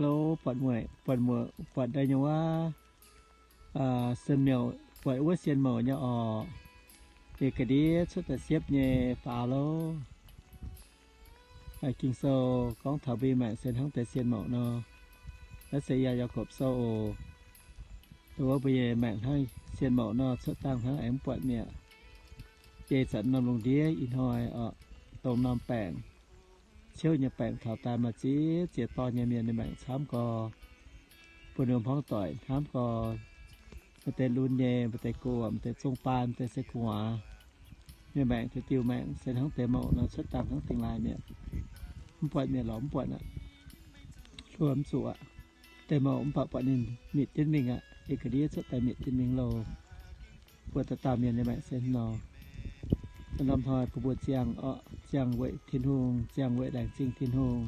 Lo, buatc mueic, buatc mueic, buatc daaih nyei wuov, sen mouc, buatc wuov sien mouc nyei orqc. Yie ga'ndiev cuotv daaih siepv nyei faaux lo. Ging-Sou gorngv taux mbuo maengc se hnangv deix sien mouc nor. Naaiv se yaac Yaagorpc Sou oc. Wuov mbuo nyei maengc hnangv sien mouc nor, cuotv dangh hnangv aengx mv buatc mi'aqv. Jei zanc norm lungh ndiev ih hnoi orqc, dongh norm baengc, ciouv nyei baengc taux daaih maaih ziex ziex dorn nyei mienh nyei maengc camv gorx, bun ninh hmuangv doic hnamv gorx, maaih deix lunx nyei, maaih deix gox, maaih deix zong baan, maaih deix se gu'nguaaz. Mienh maengc deix diuh maengc se hnangv deix mouc nor, cuotv dangh hnangv dingh laaix mi'aqv. Mv buatc mi'aqv lorqc, mv buatc aqv. Hluo mv zuqc aqv. Deix mouc mv baac buatc ninh mietc jienv mingh aqv. Yie ga'ndiev cuotv daaih mietc jienv mingh loh. Mbuo dauh dauh mienh nyei maengc se hnangv nor. Norm hnoi bun mbuo ziangh orqc, ziangh weic Tin-Hungh, ziangh weic laengz zingh Tin-Hungh,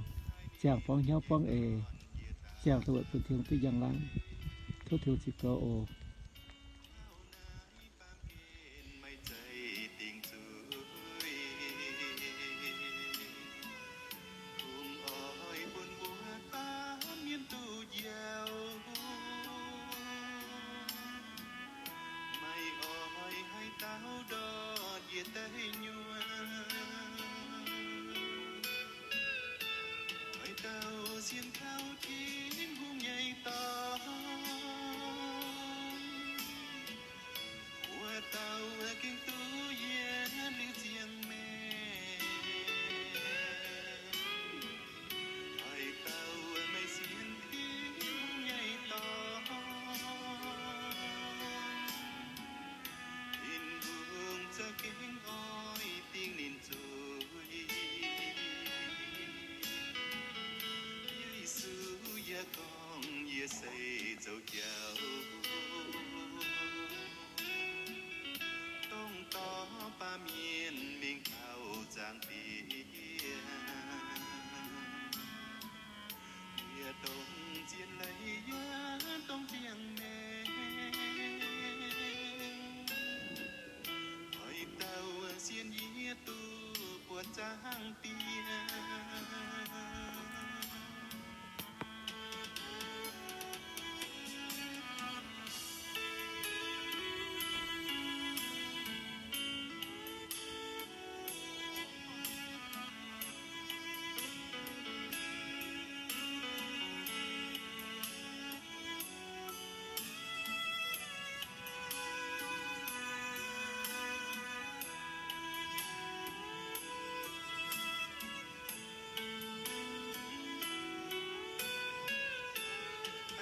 ziangh buangv hnyouv buangv eix, ziangh duqv weic bun Tin-Hungh duqv njang-laangc. Tov Tin-Hungh ziux goux oc. Kungx oix bun mbuo baamh mienh duqv njoux, maiv oix haaix dauh ndortv yie daaih nyuoqc. Oix dauh sienx kaux Tin-Hungh nyei dorn, wuov dauh gengh duqv yie liuz ziangh maengc. Oix dauh maiv sienx Tin-Hungh nyei dorn, Tin-Hungh za'gengh oix dingh ninh zuiz. Yesu yaac gorngv, yie se zoux jauv, dongh dorh baamh mienh mingh taux zaangc Diex. Yie dongh zien leiz yaac dongh ziangh maengc. Oix dauh sienx yie duqv buatc zaangc Diex.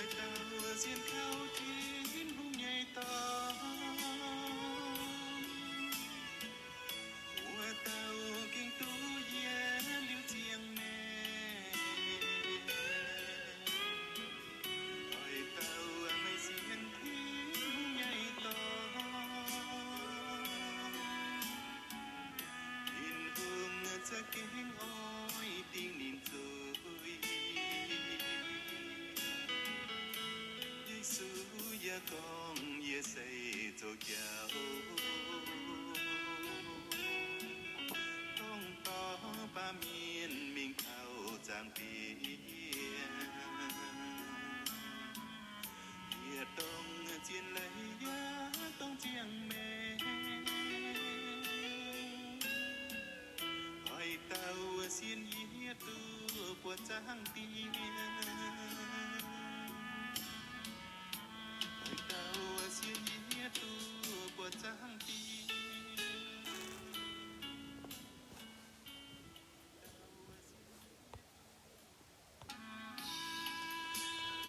Haaix dauh sienx kaux Tin-Hungh nyei dorn, wuov dauh gengh duqv yie liuz ziangh maengc. Oix dauh maiv sienx Tin-Hungh nyei dorn, Tin-Hungh za'gengh oix dingh ninh zuiz. Yesu yaac gorngv, yie se zoux jauv, dongh dorh baamh mienh mingh taux zaangc Diex. Yie dongh zien leiz yaac dongh ziangh maengc. Oix dauh sienx yie duqv buatc zaangc Diex. Oix dauh sienx yie duqv buatc zaangc